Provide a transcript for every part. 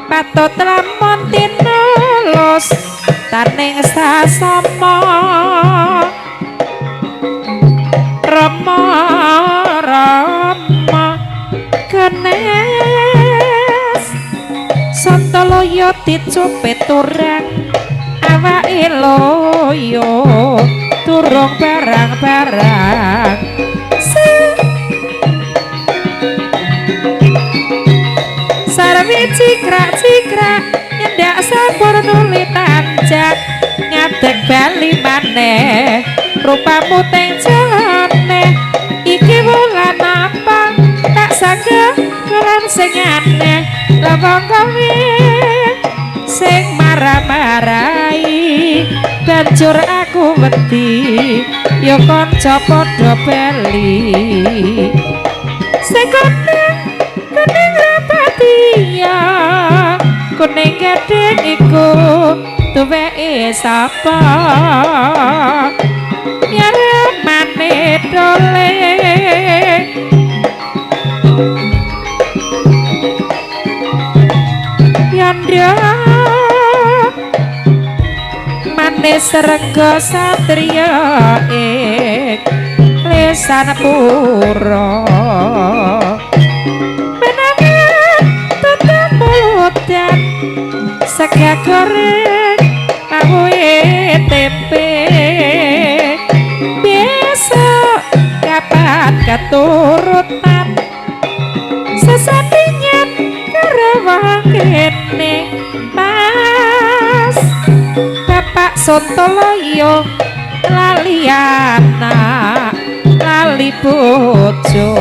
Patut lamun tinulus taning sasama Rama Rama kenes Santaloyo dicupit turang awake loyo turung barang-barang. Sarwi cikrak-cikrak nyendak sampur nuli tanjak ngadeg bali maneh rupamu teng jane iki wulan apa tak sangka wulan sing aneh lawang kowe sing marah-marahi banjur aku wedi ya kanca padha bali sing kuning kuning rapati ya kuning gedhe iku duweke sapa nyaremane dole yandha manis rengga satriya ing lesan pura menangan tetep muludan sega goreng tahu tempe besok kapan keturutan sesatinya karo wong kene Mas Bapak Sontoloyo lali anak lali bojo.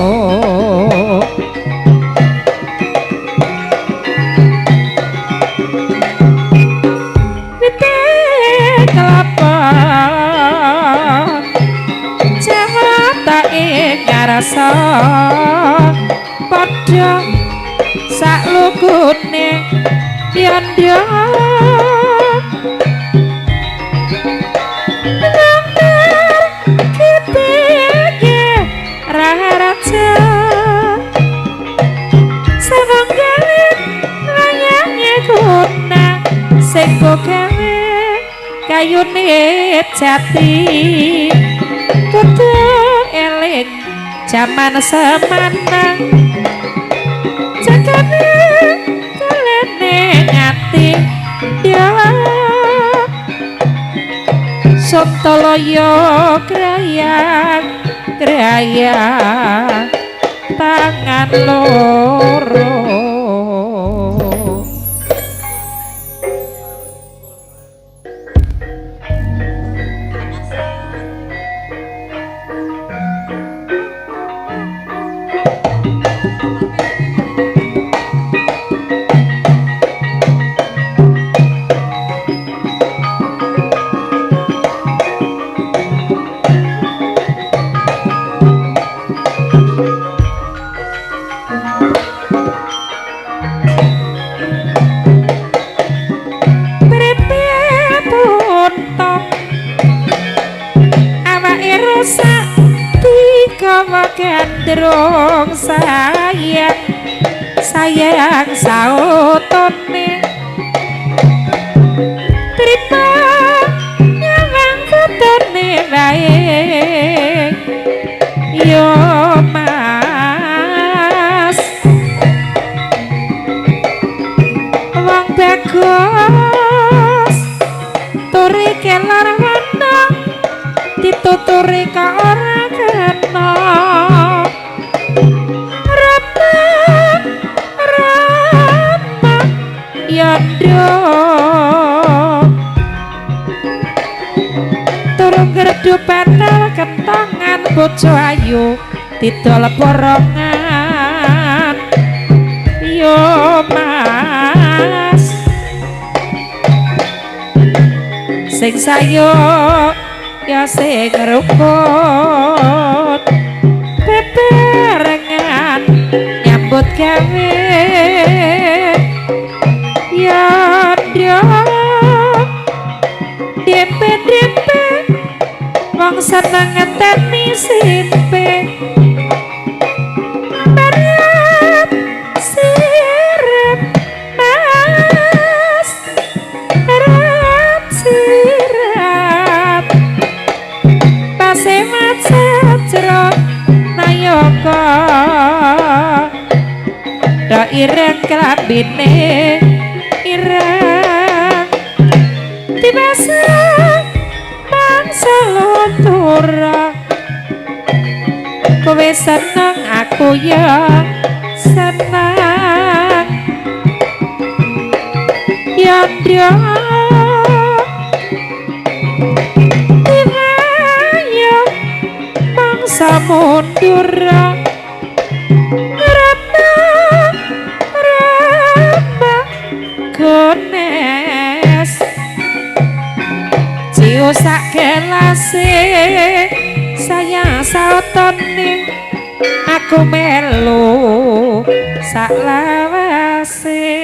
Wite kelapa Jawa ing ngarasa padha saklugune yandha Raja sawonggale layange guna sing gawe kayune jati kudu eling jaman semana jagane kelene ati ya Sontoloyo krayang krayang tangan loro. Gandrung sayang sayang sautone trima nyawang kutone wae yo Mas wong bagus turi kelar wana dituturi ka ora kena. Rama Rama ya yondo turung gerdu bantal kentongan bojo ayu didol borongan yo mas sing sayo ya sing rukun bebarengan nyambut gawe yondo dempe-dempe wong seneng ngenteni simpe berat sirep mas berat sirat pase macet jero nayaka do ireng klambine ireng dibasa mangsa luntura kowe seneng aku ya seneng yondo tiwayo mangsa mundur rama rama gones ciu sak gelase sayang saotone aku melu sak lawase.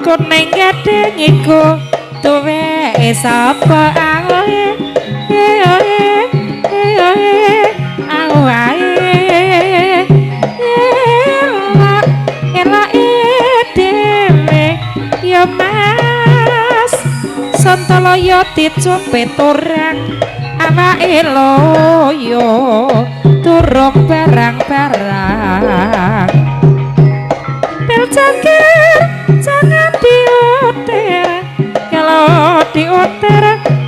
Kuning gading iku tuweke sapa ae ae elak elake dhewe ya mas sontoloyo dicope turang awake loyo turung barang-barang bel cangkir jangan dioter kalau dioter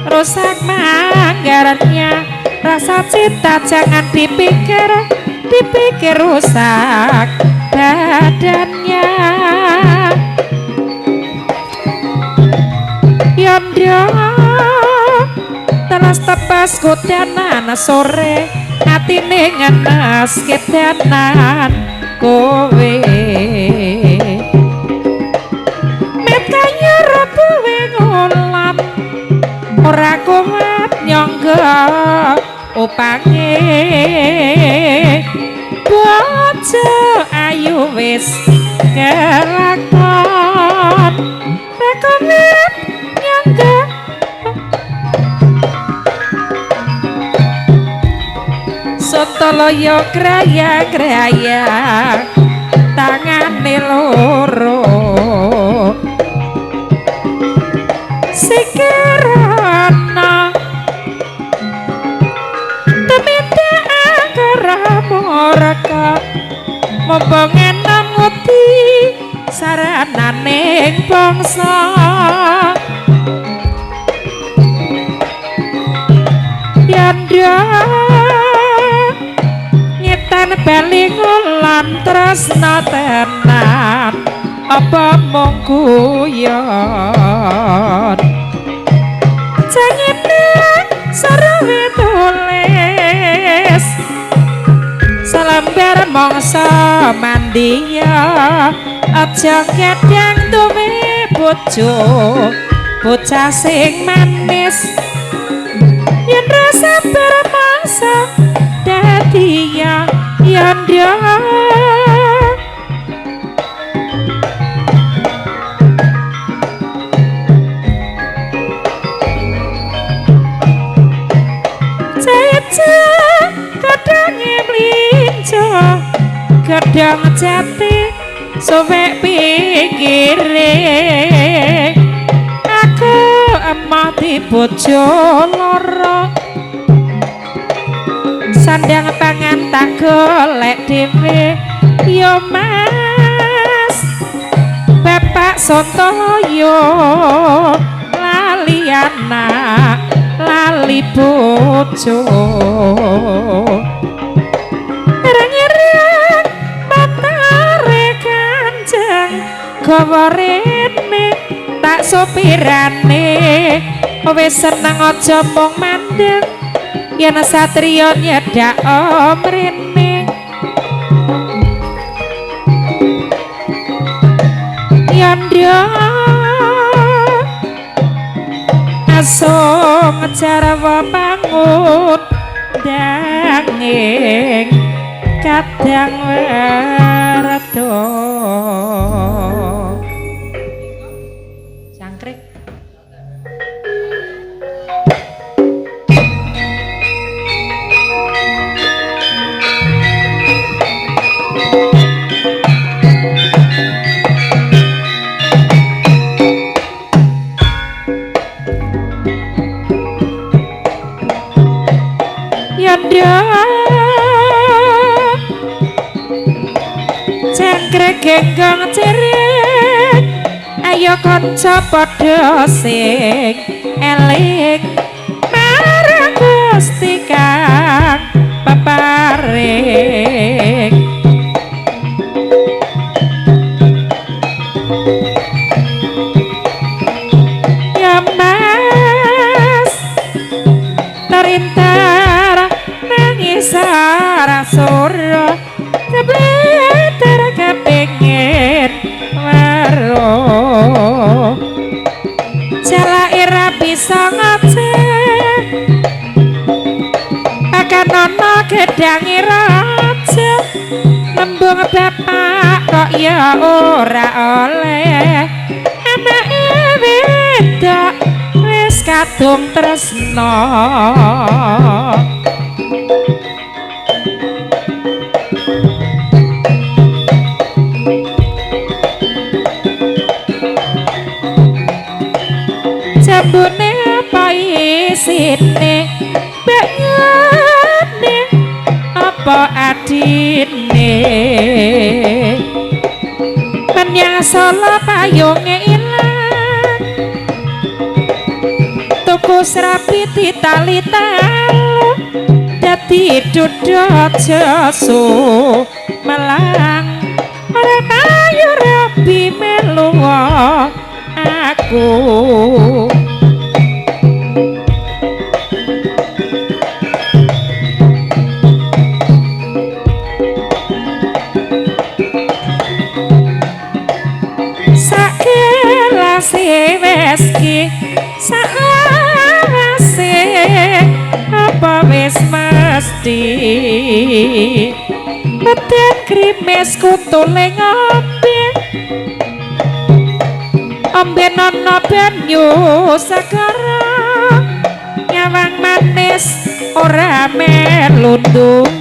rusak manggarannya rasa cinta jangan dipikir dipikir rusak badannya yondo telas tepas kudanan sore atine ngenes kedanan kowe ora kuat nyangga upange bojo ayu wis kelakon ora kuat nyangga sontoloyo kraya-kraya tangane loro sikirana tumindak angkara murka mumpung enom ngudi sarananing bangsa yandha nyetan bali ngulon tresna tenan apa mung guyon jangene saruwe tulis salambar mangsa mandiya aja gedang duwe bojo bocah sing manis yen rasa bermangsa dadi ya yandha kadange mlinjo gedang jati suwek pinggire aku emoh dibojo loro sandang pangan tak golek dhewe ya Mas Bapak Santoyo lali anak lali bojo ireng-ireng matare kanjeng gawa rene tak sopirane wis seneng aja mung mandeng yen satriya nyedak mrene yandha asung jarwa pangun danging kadang werda cangkrik. Yandha cengkrek genggong cirik ayo kanca padha sing eling marang Gusti kang peparing ya Mas terintar nangis sarasura kebleter kepingin weruh jalake ra bisa ngoceh akan ana gedange raja nembung bapak kok ya ora oleh anake wedok wis kadung tresna. Jambune apa isine banyune apa adine menyang Solo payunge ilang tuku serabi ditali-tali dadi duda jasu melang ora payu rabi melu aku. Sakelase wes ki saklawase apa wis mesti meten krimes kutule ngombe ombe nono banyu segara nyawang manis ora melu duwe.